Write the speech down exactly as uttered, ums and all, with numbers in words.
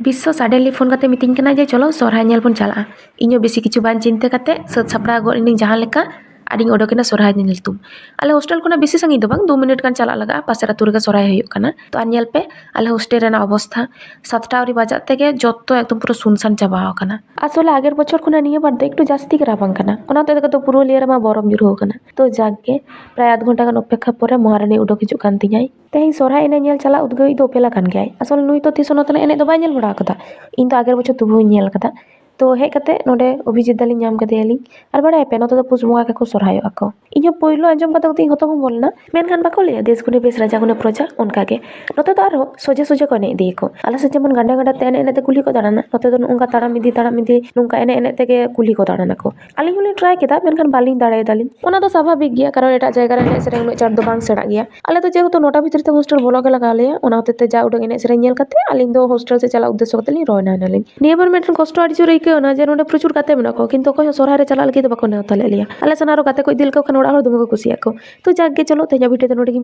ᱵᱤᱥᱥᱚ ᱥᱟᱰᱮᱱᱞᱤ phone ᱠᱟᱛᱮ ᱢᱤᱛᱟᱹᱧ ᱠᱟᱱᱟᱭ ᱡᱮ, "ᱪᱚᱞᱚ, ᱥᱚᱨᱦᱟᱭ ᱧᱮᱞ ᱵᱚᱱ ᱪᱟᱞᱟᱜᱼᱟ᱾" ᱤᱧ ᱦᱚᱸ ᱵᱮᱥᱤ ᱠᱤᱪᱷᱩ ᱵᱟᱹᱧ ᱪᱤᱱᱛᱟᱹ ᱠᱟᱛᱮ ᱥᱟᱹᱛ ᱥᱟᱯᱲᱟᱣ ᱜᱚᱫ ᱮᱱᱟᱹᱧ ᱡᱟᱦᱟᱸ ᱞᱮᱠᱟ, ᱟᱨᱤᱧ ᱚᱰᱚᱠᱮᱱᱟ ᱥᱚᱨᱦᱟᱭ ᱧᱮᱞ ᱧᱩᱛᱩᱢ᱾ ᱟᱞᱮ ᱦᱳᱥᱴᱮᱞ ᱠᱷᱚᱱᱟᱜ ᱵᱮᱥᱤ ᱥᱟᱺᱜᱤᱧ ᱫᱚ ᱵᱟᱝ, ᱫᱩ ᱢᱤᱱᱤᱴ ᱜᱟᱱ ᱪᱟᱞᱟᱜ ᱞᱟᱜᱟᱜᱼᱟ, ᱯᱟᱥᱮᱨ ᱟᱹᱛᱩ ᱨᱮᱜᱮ ᱥᱚᱨᱦᱟᱭ ᱦᱩᱭᱩᱜ ᱠᱟᱱᱟ᱾ ᱛᱚ ᱟᱨ ᱧᱮᱞ ᱯᱮ, ᱟᱞᱮ ᱦᱳᱥᱴᱮᱞ ᱨᱮᱱᱟᱜ ᱚᱵᱚᱥᱛᱷᱟ, ᱥᱟᱛᱴᱟ ᱟᱹᱣᱨᱤ ᱵᱟᱡᱟᱜ ᱛᱮᱜᱮ ᱡᱚᱛᱚ ᱮᱠᱫᱚᱢ ᱯᱩᱨᱟᱹ ᱥᱩᱱᱥᱟᱱ ᱪᱟᱵᱟ ᱟᱠᱟᱱᱟ᱾ ᱟᱥᱚᱞᱮ ᱟᱜᱮᱨ ᱵᱚᱪᱷᱚᱨ ᱠᱷᱚᱱᱟᱜ ᱱᱤᱭᱟᱹ ᱵᱟᱨ ᱫᱚ ᱮᱠᱴᱩ ᱡᱟᱹᱥᱛᱤ ᱜᱮ ᱨᱟᱵᱟᱝ ᱠᱟᱱᱟ, ᱚᱱᱟᱛᱮ ᱫᱚ ᱯᱩᱨᱩᱞᱤᱭᱟᱹ ᱨᱮᱢᱟ ᱵᱚᱨᱚᱯ ᱧᱩᱨᱦᱩ ᱟᱠᱟᱱᱟ᱾ ᱛᱚ ᱡᱟᱠ ᱜᱮ, ᱯᱨᱟᱭ ᱟᱫᱷ ᱜᱷᱚᱱᱴᱟ ᱜᱟᱱ ᱚᱯᱮᱠᱠᱷᱟ ᱯᱚᱨᱮ ᱢᱚᱦᱟᱨᱟᱱᱤ ᱩᱰᱩᱠ ᱦᱤᱡᱩᱜ ᱠᱟᱱ ᱛᱤᱧᱟᱭ᱾ ᱛᱮᱦᱮᱧ ᱥᱚᱨᱦᱟᱭ ᱮᱱᱮᱡ ᱧᱮᱞ ᱪᱟᱞᱟᱜ ᱩᱫᱽᱜᱟᱹᱣᱤᱡ ᱫᱚ ᱚᱯᱮᱞᱟ ᱠᱟᱱ ᱜᱮᱭᱟᱭ᱾ ᱟᱥᱚᱞ ᱱᱩᱭ ᱛᱚ ᱛᱤᱥ ᱦᱚᱸ ᱱᱚᱛᱮᱱᱟᱜ ᱮᱱᱮᱡ ᱫᱚ ᱵᱟᱭ ᱧᱮᱞ ᱵᱟᱲᱟ ᱟᱠᱟᱫᱟ᱾ ᱤᱧ ᱫᱚ ᱟᱜᱮᱨ ᱵᱚᱪᱷᱚᱨ ᱛᱚᱵᱩᱧ ᱧᱮᱞ ᱟᱠᱟᱫᱟ᱾ ᱛᱚ ᱦᱮᱡ ᱠᱟᱛᱮ ᱱᱚᱰᱮ ᱚᱵᱷᱤᱡᱤᱛ ᱫᱟᱞᱤᱧ ᱧᱟᱢ ᱠᱮᱫᱮᱭᱟᱞᱤᱧ᱾ ᱟᱨ ᱵᱟᱲᱟᱭᱟᱯᱮ, ᱱᱚᱛᱮ ᱫᱚ ᱯᱩᱥ ᱵᱚᱸᱜᱟ ᱜᱮᱠᱚ ᱥᱚᱨᱦᱟᱭᱚᱜᱼᱟ ᱠᱚ᱾ ᱤᱧ ᱦᱚᱸ ᱯᱳᱭᱞᱳ ᱟᱸᱡᱚᱢ ᱠᱟᱛᱮ ᱠᱟᱹᱴᱤᱡ ᱤᱧ ᱦᱚᱛᱚ ᱵᱚᱱ ᱵᱚᱞᱚᱱᱟ, ᱢᱮᱱᱠᱷᱟᱱ ᱵᱟᱠᱚ ᱞᱟᱹᱭᱟ, "ᱫᱮᱥ ᱜᱩᱱᱮ ᱵᱮᱥ, ᱨᱟᱡᱟ ᱜᱩᱱᱮ ᱯᱨᱚᱡᱟ", ᱚᱱᱠᱟ ᱜᱮ᱾ ᱱᱚᱛᱮ ᱫᱚ ᱟᱨᱦᱚᱸ ᱥᱚᱡᱷᱮ ᱥᱚᱡᱷᱮ ᱠᱚ ᱮᱱᱮᱡ ᱤᱫᱤᱭᱟᱠᱚ᱾ ᱟᱞᱮ ᱥᱮᱫ ᱡᱮᱢᱚᱱ ᱜᱟᱸᱰᱮ ᱜᱟᱸᱰᱮ ᱛᱮ ᱮᱱᱮᱡ ᱮᱱᱮᱡ ᱛᱮ ᱠᱩᱞᱦᱤ ᱠᱚ ᱫᱟᱬᱟᱱᱟ, ᱱᱚᱛᱮ ᱫᱚ ᱱᱚᱝᱠᱟ ᱛᱟᱲᱟᱢ ᱤᱫᱤ ᱛᱟᱲᱟᱢ ᱤᱫᱤ ᱱᱚᱝᱠᱟ ᱮᱱᱮᱡ ᱮᱱᱮᱡ ᱛᱮᱜᱮ ᱠᱩᱞᱦᱤ ᱠᱚ ᱫᱟᱬᱟᱱᱟᱠᱚ᱾ ᱟᱹᱞᱤᱧ ᱦᱚᱸᱞᱤᱧ ᱴᱨᱟᱭ ᱠᱮᱫᱟ, ᱢᱮᱱᱠᱷᱟᱱ ᱵᱟᱹᱞᱤᱧ ᱫᱟᱲᱮᱭᱟᱫᱟᱞᱤᱧ᱾ ᱚᱱᱟ ᱫᱚ ᱥᱟᱵᱷᱟᱵᱤᱠ ᱜᱮᱭᱟ, ᱠᱟᱨᱚᱱ ᱮᱴᱟᱜ ᱡᱟᱭᱜᱟ ᱨᱮ ᱮᱱᱮᱡ ᱥᱮᱨᱮᱧ ᱩᱱᱟᱹᱜ ᱪᱟᱬ ᱫᱚ ᱵᱟᱝ ᱥᱮᱬᱟᱜ ᱜᱮᱭᱟ᱾ ᱟᱞᱮ ᱫᱚ ᱡᱮᱦᱮᱛᱩ ᱱᱚᱴᱟ ᱵᱷᱤᱛᱨᱤ ᱛᱮ ᱦᱳᱥᱴᱮᱞ ᱵᱚᱞᱚ ᱜᱮ ᱞᱟᱜᱟᱣ ᱞᱮᱭᱟ, ᱚᱱᱟ ᱦᱚᱛᱮᱡ ᱛᱮ ᱡᱟ ᱩᱰᱟᱹᱝ ᱮᱱᱮᱡ ᱥᱮᱨᱮᱧ ᱧᱮᱞ ᱠᱟᱛᱮ ᱟᱹᱞᱤᱧ ᱫᱚ ᱦᱳᱥᱴᱮᱞ ᱥᱮᱫ ᱪᱟᱞᱟᱜ ᱩᱫᱽᱫᱮᱥᱥᱚ ᱠᱟᱛᱮ ᱞᱤᱧ ᱨᱚᱣᱟᱱᱟ ᱮᱱᱟᱞᱤᱧ᱾ ᱱᱤᱭᱟᱹ ᱵᱟᱨ ᱢᱤᱫᱴᱮᱱ ᱠᱚᱥᱴᱚ ᱟᱹᱰᱤ ᱡᱳᱨ ᱟᱹᱭᱠᱟᱹᱣ ᱮᱱᱟ ᱡᱮ ᱱᱚᱰᱮ ᱯᱨᱚᱪᱩᱨ ᱜᱟᱛᱮ ᱢᱮᱱᱟᱜ ᱠᱚᱣᱟ, ᱠᱤᱱᱛᱩ ᱚᱠᱚᱭ ᱦᱚᱸ ᱥᱚᱨᱦᱟᱭ ᱨᱮ ᱪᱟᱞᱟᱜ ᱞᱟᱹᱜᱤᱫ ᱫᱚ ᱵᱟᱠᱚ ᱱᱮᱣᱛᱟ ᱞᱮᱫ ᱞᱮᱭᱟ᱾ ᱟᱞᱮ ᱥᱟᱱᱟ ᱟᱨᱚ ᱜᱟᱛᱮ ᱠᱚ ᱤᱫᱤ ᱞᱮᱠᱚ ᱠᱷᱟᱱ ᱚᱲᱟᱜ ᱦᱚᱲ ᱫᱚᱢᱮ ᱠᱚ ᱠᱩᱥᱤᱭᱟᱜ ᱠᱚ᱾ ᱛᱚ ᱡᱟᱠ ᱜᱮ, ᱪᱚᱞᱚ ᱛᱮᱦᱮᱧᱟᱜ ᱵᱷᱤᱰᱤᱭᱳ ᱫᱚ ᱱᱚᱰᱮ ᱜᱮ